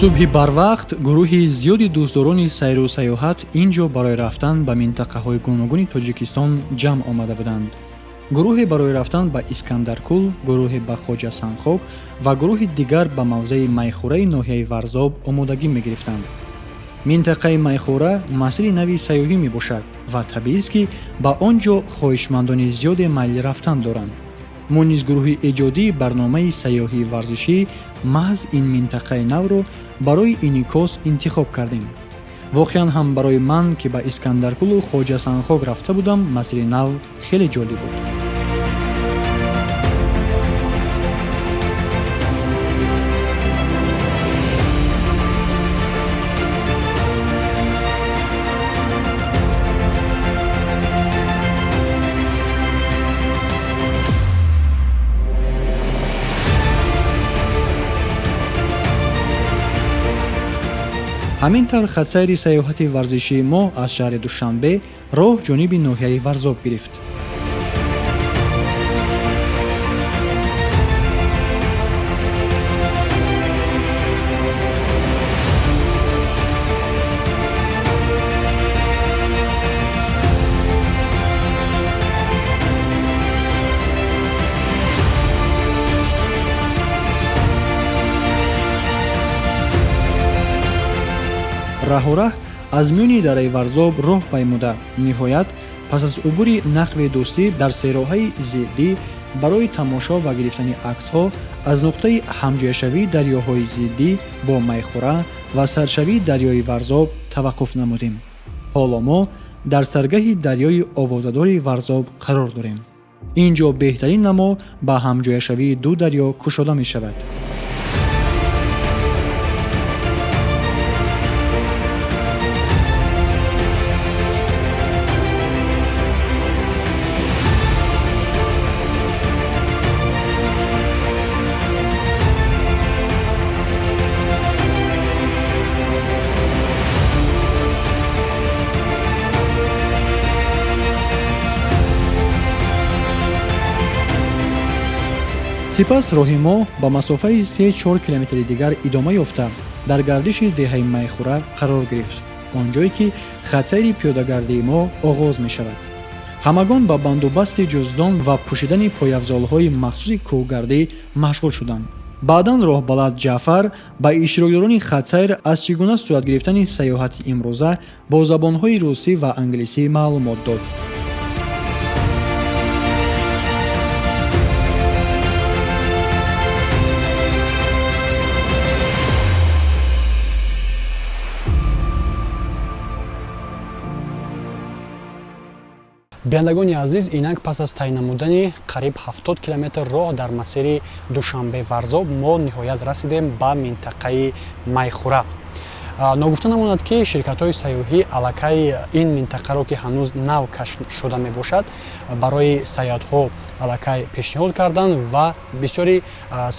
Субҳи барвақт гурӯҳи зиёди дӯстдорони сайру сайёҳат ин ҷо барои рафтан ба минтақаҳои гуногуни Тоҷикистон ҷамъ омада буданд. Гурӯҳе барои рафтан ба Искандаркул, гурӯҳе ба Хоҷа Санхок ва гурӯҳи дигар ба мавзеи Майхӯраи ноҳияи Варзоб омодагӣ мегирифтанд. Минтақаи Майхӯра масири нави сайёҳӣ мебошад ва табиист, ки ба он ҷо хоҳишмандони зиёде майли рафтан доранд. Мо низ гурӯҳи эҷодии барномаи сайёҳии варзишӣ маҳз ин минтақаи навро барои инъикос интихоб кардем. Воқеан ҳам барои ман, ки ба Искандаркулу Хоҷа Санхок рафта будам, масири нав хеле ҷолиб буд. Ҳамин тавр хатсайри сайёҳати варзишии мо аз шаҳри Душанбе роҳ ҷониби ноҳияи Варзоб гирифт. Раҳораҳ аз миёни дараи Варзоб роҳ паймуда, ниҳоят пас аз убури нақби дӯстӣ дар сероҳаи зиддӣ барои тамошо ва гирифтани аксҳо аз нуқтаи ҳамҷояшавии дарёҳои зиддӣ бо Майхӯра ва саршавии дарёи Варзоб таваққуф намудем. Ҳоло мо дар саргаҳи дарёи овозадори Варзоб қарор дорем. Ин ҷо беҳтарин намо ба ҳамҷояшавии ду дарё кушода мешавад. Сипас роҳи мо ба масофаи 3-4 километри дигар идома ёфта, дар гардиши деҳаи Майхӯра қарор гирифт, он ҷое ки хатсайри пиёдагардии мо оғоз мешавад. Ҳамагон ба бандубасти ҷуздон ва пӯшидани пойафзолҳои махсуси кӯҳгардӣ машғул шуданд. Баъдан роҳбалад Ҷаъфар ба иштирокдорони хатсайр аз чӣ гуна сурат гирифтани сайёҳати имрӯза бо забонҳои русӣ ва англисӣ маълумот дод. Бинандагони азиз, инак пас аз тай намудани қариб 70 километр роҳ дар масири Душанбе Варзоб мо ниҳоят расидем ба минтақаи Майхӯра. Ногуфта намонад, ки ширкатҳои сайёҳӣ аллакай ин минтақаро, ки ҳанӯз нав кашф шуда мебошад, барои сайёҳатҳо аллакай пешниҳод карданд ва бисёри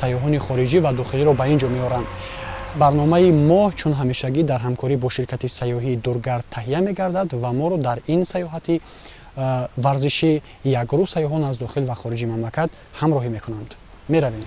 сайёҳони хориҷӣ ва дохилиро ба ин ҷо меоранд. Барномаи мо чун ҳамешагӣ дар ҳамкорӣ бо ширкати сайёҳии Дургард таҳия мегардад ва моро дар ин сайёҳати варзишӣ як гурӯҳ сайёҳон аз дохил ва хориҷи мамлакат ҳамроҳӣ мекунанд. Меравем.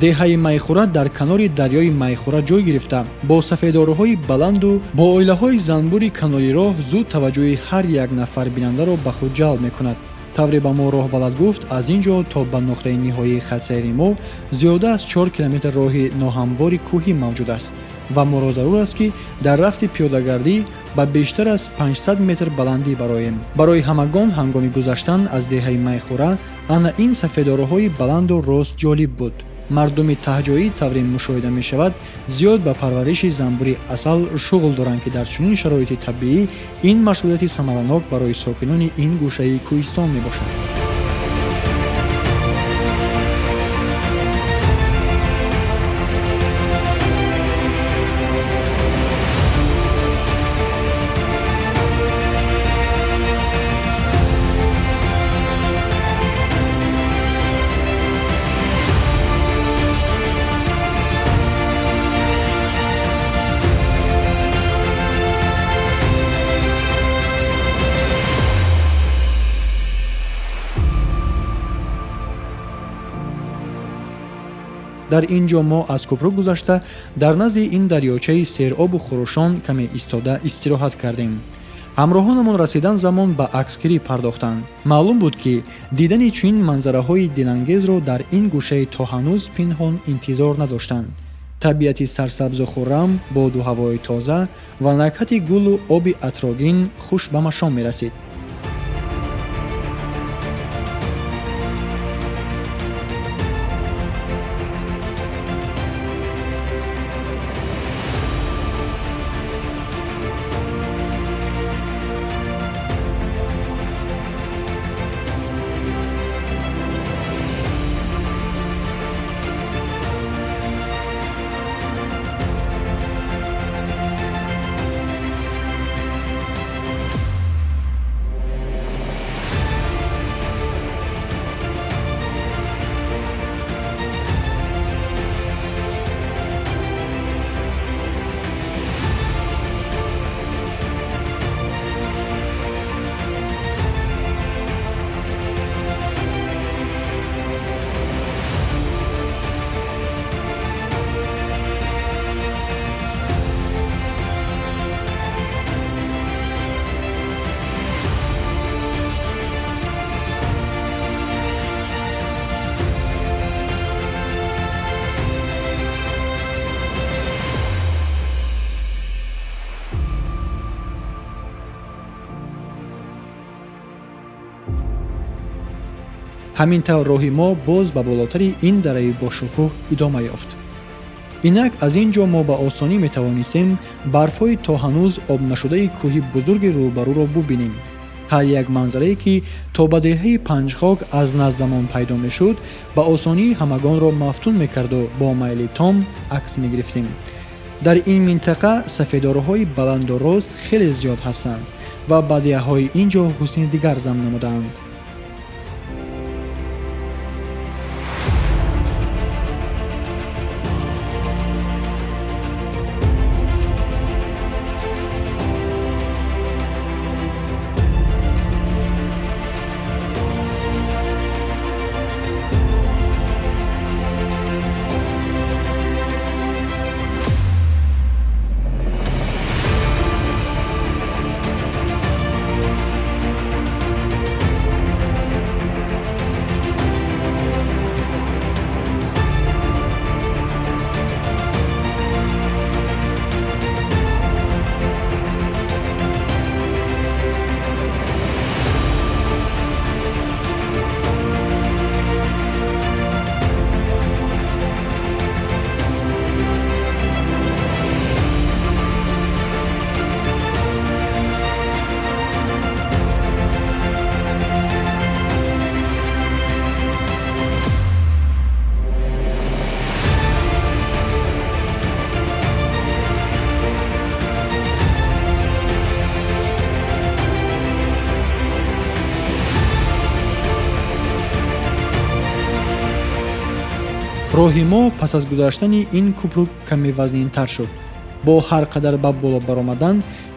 Деҳаи Майхӯра дар канори дарёи Майхӯра ҷой гирифта, бо сафедоруҳои баланду бо оилаҳои занбури канори роҳ зуд таваҷҷӯҳи ҳар як нафар бинандаро ба худ ҷалб мекунад. Тавре ба мо роҳбалад гуфт, аз ин ҷо то ба нуқтаи ниҳоии хатсайри мо зиёда аз 4 километр роҳи ноҳамвори кӯҳӣ мавҷуд аст ва моро зарур аст, ки дар рафти пиёдагардӣ ба бештар аз 500 метр баландӣ бароем. Барои ҳамагон ҳангоми гузаштан аз деҳаи Майхӯра ана ин сафедоруҳои баланду рост ҷолиб буд. Мардуми таҳҷоӣ, тавре мушоҳида мешавад, зиёд ба парвариши занбури асал шуғл доранд, ки дар чунин шароити табиӣ ин машғулияти самаранок барои сокинони ин гӯшаи кӯҳистон мебошад. Дар ин ҷо мо аз кӯпрук гузашта дар назди ин дарёчаи серобу хурӯшон каме истода истироҳат кардем. Ҳамроҳонамон расидан замон ба аксгирӣ пардохтанд. Маълум буд, ки дидани чунин манзараҳои дилангезро дар ин гӯшаи то ҳанӯз пинҳон интизор надоштанд. Табиати сарсабзу хуррам, боду ҳавои тоза ва накҳати гулу оби атрогин хуш ба машом мерасид. Ҳамин тавр роҳи мо боз ба болотари ин дараи бошукӯҳ идома ёфт. Инак аз ин ҷо мо ба осонӣ метавонистем барфҳои то ҳанӯз об нашудаи кӯҳи бузурги рӯбарӯро бубинем. Ҳар як манзарае, ки то ба деҳаи Панҷхок аз наздамон пайдо мешуд, ба осонӣ ҳамагонро мафтун мекарду бо майли том акс мегирифтем. Дар ин минтақа сафедорҳои баланду рост хеле зиёд ҳастанд ва ба деҳаҳои ин ҷо ҳусни дигар зам намудаанд. Роҳи мо пас аз гузаштани ин кӯпрук каме вазнинтар шуд. Бо ҳар қадар ба боло баромадан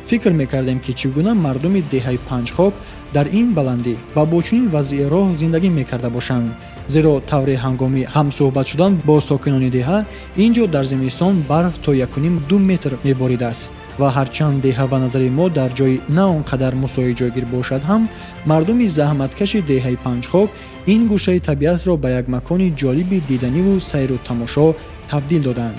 фикр мекардем, ки чӣ гуна мардуми деҳаи Панҷхок дар ин баландӣ ва бо чунин вазъи роҳ зиндагӣ мекарда бошанд, зеро тавре ҳангоми ҳамсӯҳбат шудан бо сокинони деҳа, ин ҷо дар зимистон барф то 1,5-2 метр меборидааст ва ҳарчанд деҳа ба назари мо дар ҷои на он қадар мусоид ҷойгир бошад ҳам, мардуми заҳматкаши деҳаи Панҷхок ин гӯшаи табиатро ба як макони ҷолиби диданиву сайру тамошо табдил доданд.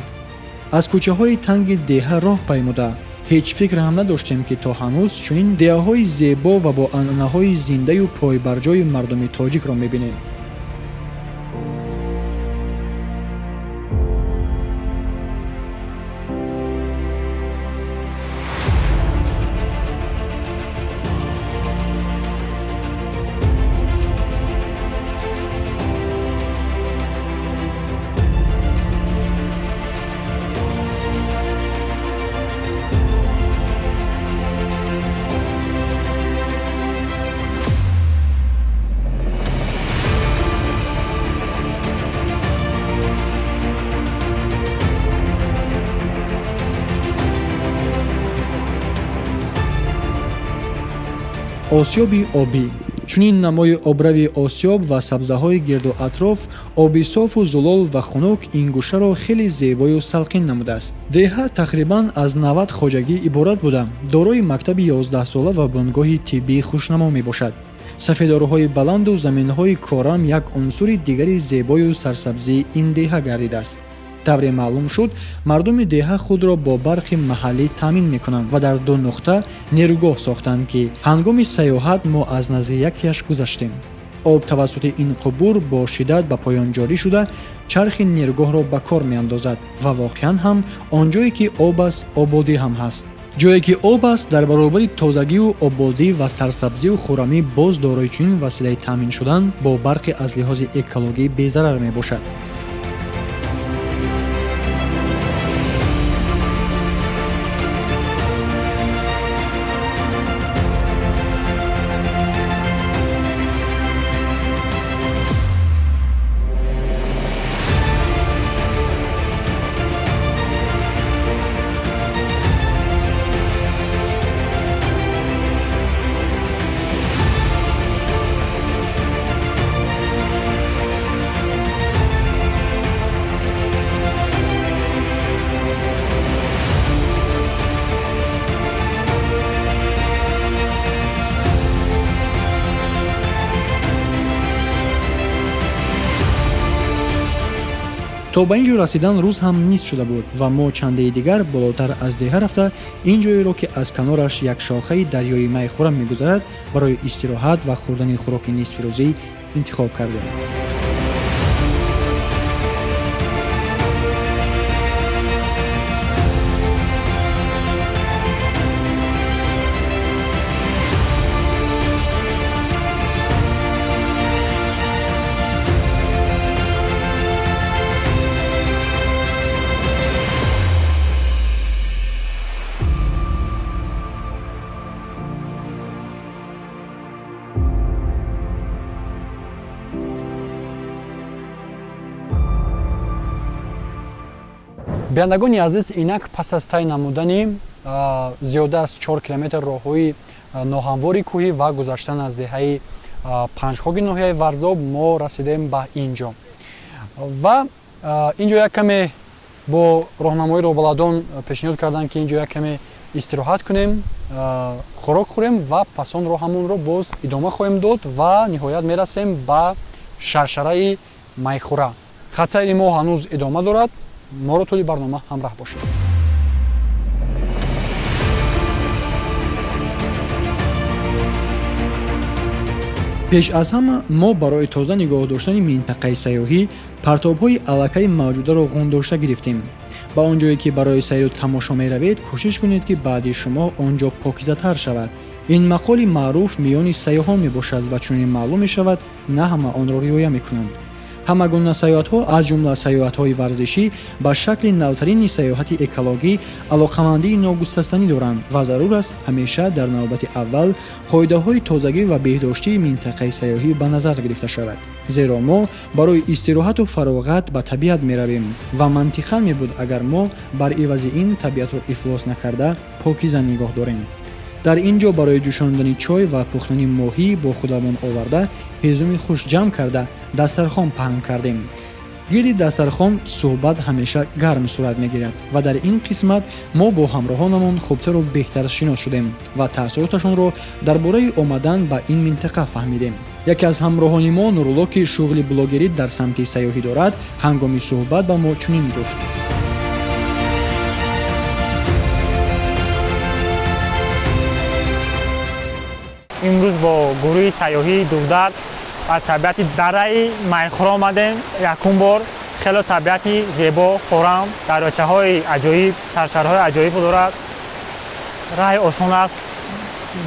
Аз кӯчаҳои танги деҳа роҳ паймуда ҳеҷ фикр ҳам надоштем, ки то ҳанӯз чунин деҳаҳои зебо ва бо анъанаҳои зиндаю пойбарҷои мардуми тоҷикро мебинем. Осиёби обӣ Чунин намои обрави осиёб ва сабзаҳои гирду атроф, оби софу зулол ва хунук ин гӯшаро хеле зебою салқин намудааст. Деҳа тақрибан аз 90 хоҷагӣ иборат буда, дорои мактаби 11сола ва бунгоҳи тиббии хушнамо мебошад. Сафедоруҳои баланду заминҳои корам як унсури дигари зебою сарсабзии ин деҳа гардидааст. Тавре маълум шуд, мардуми деҳа худро бо барқи маҳаллӣ таъмин мекунанд ва дар ду нуқта нерӯгоҳ сохтанд, ки ҳангоми сайёҳат мо аз назди якеаш гузаштем. Об тавассути ин қубур бо шиддат ба поён ҷорӣ шуда, чархи нерӯгоҳро ба кор меандозад ва воқеан ҳам он ҷое ки об аст, ободӣ ҳам ҳаст. Ҷое ки об аст, дар баробари тозагию ободӣ ва сарсабзию хуррамӣ боз дорои чунин василаи таъмин шудан бо барқи аз лиҳози экологӣ безарар мебошад. То ба ин ҷо расидан рӯз ҳам нист шуда буд ва мо чандеи дигар болотар аз деҳа рафта, ин ҷоеро, ки аз канораш як шохаи дарёи Майхӯра мегузарад, барои истироҳат ва хӯрдани хӯроки нисфирӯзӣ интихоб кардем. Бинандагони азиз, инак пас аз тай намудани зиёда аз 4 километр роҳҳои ноҳамвори кӯҳӣ ва гузаштан аз деҳаи Панҷхоги ноҳияи Варзоб мо расидем ба ин ҷо. Ва ин ҷо як каме бо роҳнамои роҳбаладон пешниҳод карданд, ки ин ҷо як каме истироҳат кунем, хӯрок хӯрем ва пас он роҳамонро боз идома хоҳем дод ва ниҳоят мерасем ба шаршараи Майхӯра. Хатсайри мо ҳанӯз идома дорад. Моро тӯли барнома ҳамраҳ бошед. Пеш аз ҳама мо барои тоза нигоҳ доштани минтақаи сайёҳӣ партобҳои аллакаи мавҷударо ғундошта гирифтем. Ба он ҷое ки барои сайру тамошо меравед, кӯшиш кунед, ки баъди шумо он ҷо покизатар шавад. Ин мақоли маъруф миёни сайёҳон мебошад ва чунин маълум мешавад, на ҳама онро риоя мекунанд. Ҳама гуна сайёҳатҳо, аз ҷумла сайёҳатҳои варзишӣ, ба шакли навтарини сайёҳати экологӣ алоқамандии ногусастанӣ доранд ва зарур аст ҳамеша дар навбати аввал қоидаҳои тозагӣ ва беҳдоштии минтақаи сайёҳӣ ба назар гирифта шавад. Зеро мо барои истироҳату фароғат ба табиат меравем ва мантиқан мебуд, агар мо бар ивази ин табиатро ифлос накарда покиза нигоҳ дорем. Дар ин ҷо барои ҷӯшондани чой ва пухтани моҳӣ бо худамон оварда ҳезуми хуш ҷамъ карда дастархон паҳн кардем. Гирди дастархон суҳбат ҳамеша гарм сурат мегирад ва дар ин қисмат мо бо ҳамроҳонамон хубтару беҳтар шинос шудем ва таассуроташонро дар бораи омадан ба ин минтақа фаҳмидем. Яке аз ҳамроҳони мо, Нурулло, ки шуғли блогерӣ дар самти сайёҳӣ дорад, ҳангоми суҳбат ба мо чунин гуфт. Имрӯз бо гурӯҳи сайёҳии Дурдард ба табиати дараи Майхӯра омадем. Якум бор хело табиати зебо, форам, дарёчаҳои аҷоиб, шаршарҳои аҷоиб дорад. Раҳи осон аст,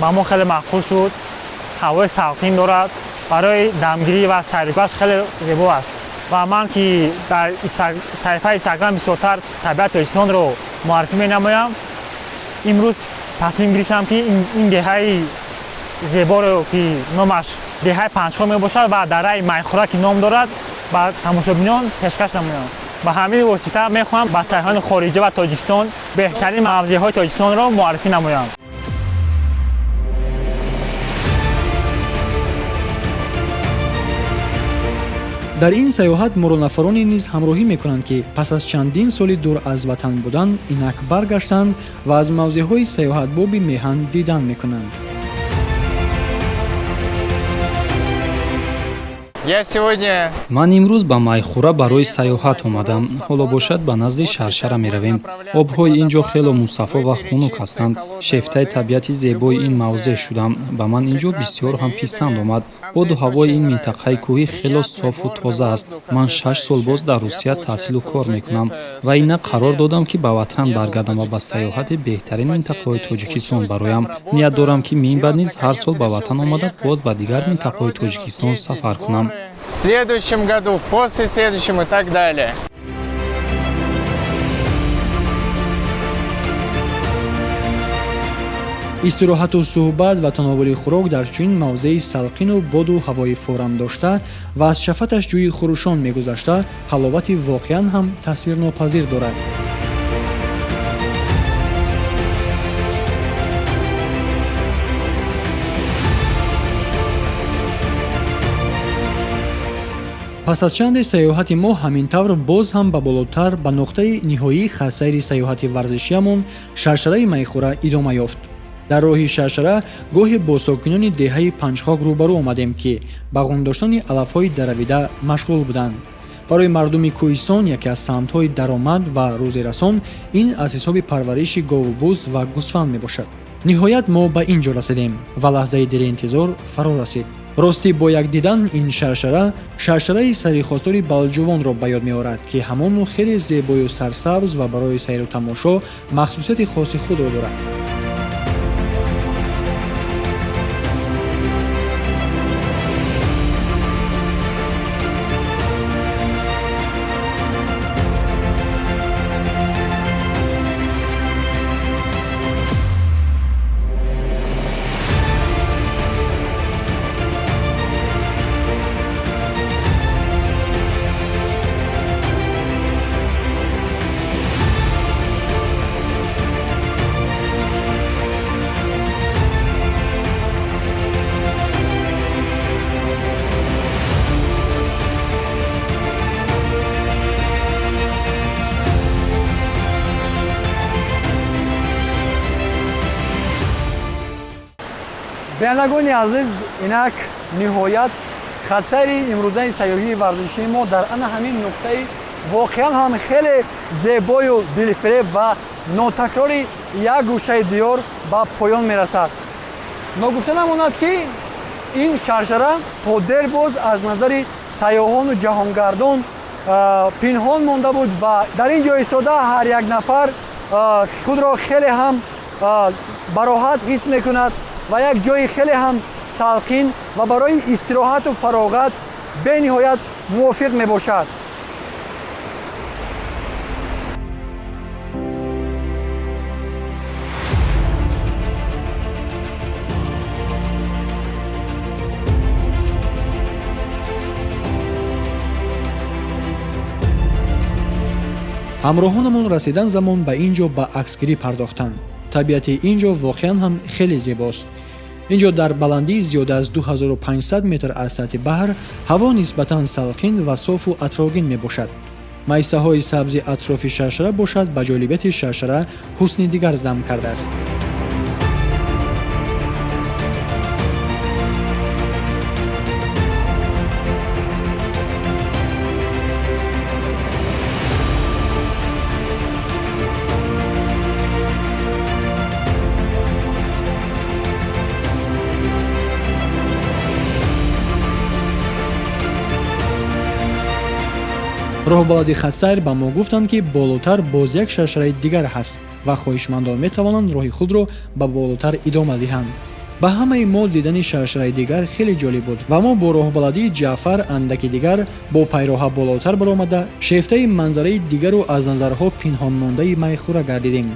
ба мо хеле маъқул шуд. Ҳавои салқин дорад, барои дамгирӣ ва сайругашт хеле зебо аст. Ва ман ки дар саҳифаи Инстаграм бисёртар табиати Тоҷикистонро муаррифӣ менамоям, имрӯз тасмим гирифтам, ки ин деҳаи зеборо, ки номаш деҳаи Панҷхок мебошад ва дараи Майхӯра ки ном дорад, ба тамошобинон пешкаш намоям. Ба ҳамин восита мехоҳам ба сайёҳони хориҷа ва Тоҷикистон беҳтарин мавзеъҳои Тоҷикистонро муаррифӣ намоям. Дар ин сайёҳат моро нафароне низ ҳамроҳӣ мекунанд, ки пас аз чандин соли дур аз ватан будан инак баргаштанд ва аз мавзеъҳои сайёҳатбоби меҳан дидан мекунанд. Я сегодня Ман имрӯз ба Майхура барои сайёҳат омадам. Ҳоло бошад, ба назди шаршара меравем. Обҳои ин ҷо хело мусаффо ва хунук ҳастанд. Шефтаи табиати зебои ин мавзеъ шудам. Ба ман ин ҷо бисёр ҳам писанд омад. Боду ҳавои ин минтақаи кӯҳӣ хело софу тоза аст. Ман 6 сол боз дар Русия таҳсилу кор мекунам ва инак қарор додам, ки ба ватан баргардам ва ба сайёҳати беҳтарин минтақаҳои Тоҷикистон бароям. Ният дорам, ки минбаъд низ ҳар сол ба ватан омада, боз ба дигар минтақаҳои Тоҷикистон сафар кунам. В следующем году, в послеследующем и так далее. Истироҳату суҳбат ва тановули хӯрок дар чунин мавзеи салқину боду ҳавои форам дошта ва аз шафаташ ҷӯи хурӯшон мегузашта, ҳаловати воқеан ҳам тасвирнопазир дорад. Пас аз чанде сайёҳати мо ҳамин тавр боз ҳам ба болотар, ба нуқтаи ниҳоии хатсайри сайёҳати варзишиямон, шаршараи Майхура, идома ёфт. Дар роҳи шаршара гоҳе бо сокинони деҳаи Панҷхок рӯбарӯ омадем, ки ба ғун доштани алафҳои даравида машғул буданд. Барои мардуми кӯҳистон яке аз самтҳои даромад ва рӯзирасон ин аз ҳисоби парвариши гову буз ва гӯсфанд мебошад. Ниҳоят мо ба ин ҷо расидем ва лаҳзаи дериинтизор фаро расид. Ростӣ, бо як дидан ин шаршара шаршараи сари хостори Балҷувонро ба ёд меорад, ки ҳамону хеле зебою сарсабз ва барои сайру тамошо махсусияти хоси худро дорад. Бинандагони азиз, инак ниҳоят хатсайри имрӯзаи сайёҳии варзишии мо дар ана ҳамин нуқтаи воқеан ҳам хеле зебою дилфиреб ва нотакрори як гӯшаи диёр ба поён мерасад. Ногуфта намонад, ки ин шаршара то дер боз аз назари сайёҳону ҷаҳонгардон пинҳон монда буд ва дар ин ҷо истода ҳар як нафар худро хеле ҳам бароҳат ҳис мекунад ва як ҷои хеле ҳам салқин ва барои истироҳату фароғат бениҳоят мувофиқ мебошад. Ҳамроҳонамон расидан замон ба ин ҷо ба аксгирӣ пардохтанд. Табиати ин ҷо воқеан ҳам хеле зебост. Ин ҷо дар баландии зиёда аз 2500 метр аз сатҳи баҳр ҳаво нисбатан салқин ва софу атрогин мебошад. Майсаҳои сабзи атрофи шаршара бошад, ба ҷолибияти шаршара ҳусни дигар зам кардааст. Роҳбалади хатсайр ба мо гуфтанд, ки болотар боз як шаршараи дигар ҳаст ва хоҳишмандон метавонанд роҳи худро ба болотар идома диҳанд. Ба ҳамаи мо дидани шаршараи дигар хеле ҷолиб буд ва мо бо роҳбаладии Ҷаъфар андаки дигар бо пайроҳа болотар баромада, шефтаи манзараи дигару аз назарҳо пинҳонмондаи Майхура гардидем.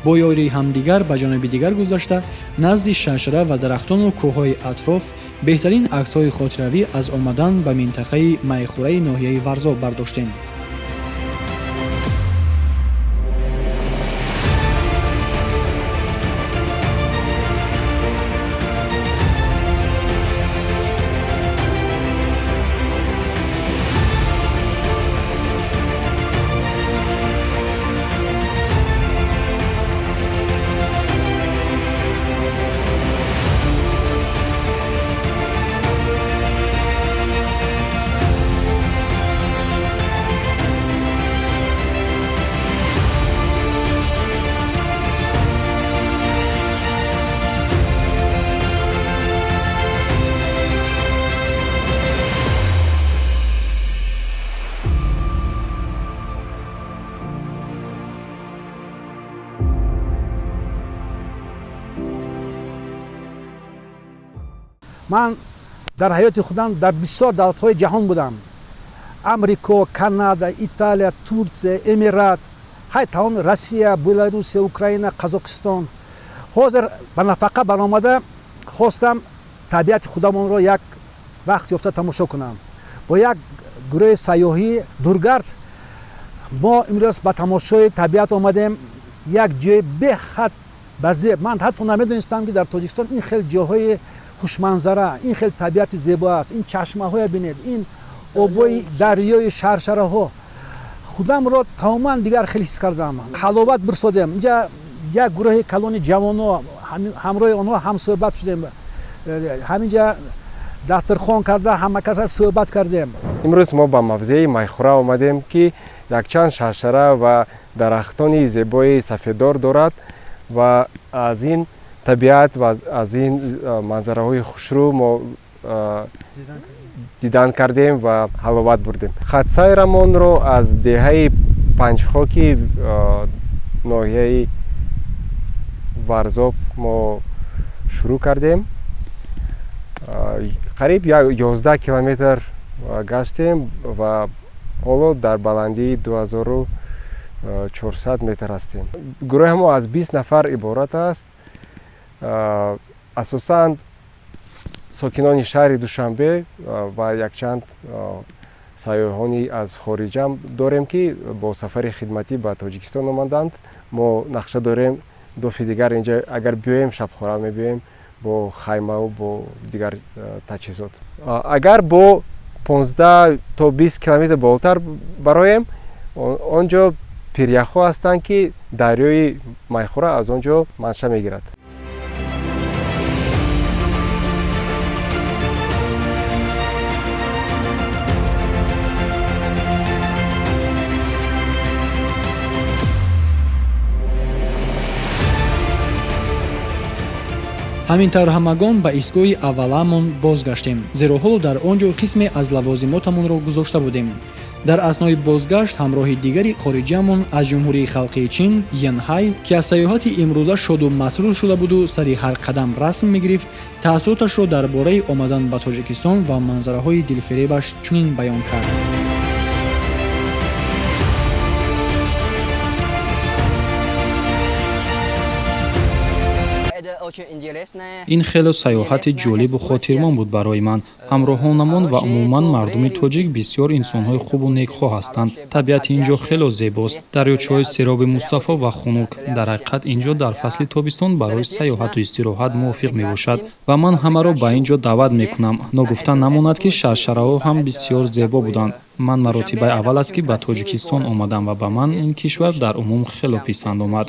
Бо ёрии ҳамдигар ба ҷониби дигар гузашта, назди шаршара ва дарахтону кӯҳҳои атроф беҳтарин аксҳои хотиравӣ аз омадан ба минтақаи Майхураи ноҳияи Варзоб бардоштем. Ман дар ҳаёти худам дар бисёр давлатҳои ҷаҳон будам: Амрико, Канада, Италия, Турсия, Эмират, ҳай тамоми Россия, Беларусия, Украина, Қазоқистон. Ҳозир ба нафақа баромада хостам табиати худамонро як вақт ёфта тамошо кунам. Бо як гурӯҳи сайёҳӣ дургард мо имрӯз ба тамошои табиат омадем. Як ҷои беҳад базеб. Ман ҳатто намедонистам, ки дар Тоҷикистон ин хел ҷоҳои хушманзара, ин хел табиати зебо аст. Ин чашмаҳоя бинед, ин обои дарёи шаршараҳо. Худамро тамоман дигар хел ҳис кардам, ҳаловат бирсодем. Инҷа як гурӯҳи калони ҷавоно, ҳамроҳи онҳо ҳамсӯҳбат шудем. Ҳаминҷа дастархон карда, ҳама каса суҳбат кардем. Имрӯз мо ба мавзеи Майхура омадем, ки якчанд шаршара ва дарахтони зебои сафеддор дорад ва аз ин табиат ва аз ин манзараҳои хушрӯ мо дидан кардем ва ҳаловат бурдем. Хатсайрамонро аз деҳаи Панҷхоки ноҳияи Варзоб мо шурӯъ кардем. Қариб 11 километр гаштем ва ҳоло дар баландии 2400 метр ҳастем. Гурӯҳи мо аз 20 нафар иборат аст, асосан сокинони шаҳри Душанбе ва якчанд сайёҳони аз хориҷа дорем, ки бо сафари хидматӣ ба Тоҷикистон омаданд. Мо нақша дорем дофи дигар инҷа агар биёем, шабхора мебиёем бо хаймаву бо дигар таҷҳизот. Агар бо 15 то 20 километр болотар бароем, он ҷо пиряхҳо ҳастанд, ки дарёи Майхура аз он ҷо манша мегирад. Ҳамин тавр ҳамагон ба истгоҳи авваламон бозгаштем, зеро ҳоло дар он ҷо қисме аз лавозимотамонро гузошта будем. Дар аснои бозгашт ҳамроҳи дигари хориҷиамон аз Ҷумҳурии Халқии Чин, Янҳай, ки аз сайёҳати имрӯза шоду масрур шуда буду сари ҳар қадам расм мегирифт, таассуроташро дар бораи омадан ба Тоҷикистон ва манзараҳои дилфиребаш чунин баён кард. Ин хело сайёҳати ҷолибу хотирмон буд барои ман. Ҳамроҳонамон ва умуман мардуми тоҷик бисёр инсонҳои хубу некхоҳ ҳастанд. Табиати ин ҷо хело зебост, дарёчаҳои сероби мусаффо ва хунук. Дар ҳақиқат, ин ҷо дар фасли тобистон барои сайёҳату истироҳат мувофиқ мебошад ва ман ҳамаро ба ин ҷо даъват мекунам. Ногуфта намонад, ки шаршараҳо ҳам бисёр зебо буданд. Ман маротибаи аввал аст, ки ба Тоҷикистон омадам ва ба ман ин кишвар дар умум хело писанд омад.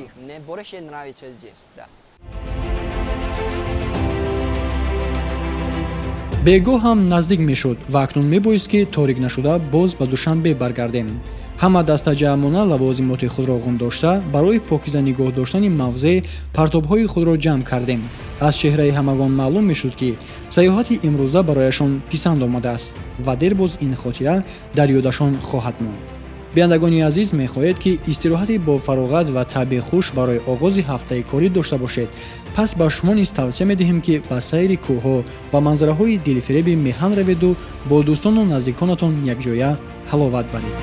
Бегоҳ ҳам наздик мешуд ва акнун мебоист, ки торик нашуда боз ба Душанбе баргардем. Ҳама дастаҷамъона лавозимоти худро ғундошта, барои покиза нигоҳ доштани мавзеъ партобҳои худро ҷамъ кардем. Аз чеҳраи ҳамагон маълум мешуд, ки сайёҳати имрӯза барояшон писанд омадааст ва дербоз ин хотира дар ёдашон хоҳад монд. Бинандагони азиз, мехоҳед, ки истироҳати бо фароғат ва табъи хуш барои оғози ҳафтаи корӣ дошта бошед? Пас ба шумо низ тавсия медиҳем, ки ба сайри кӯҳҳо ва манзараҳои дилфиреби меҳан раведу бо дӯстону наздиконатон якҷоя ҳаловат баред.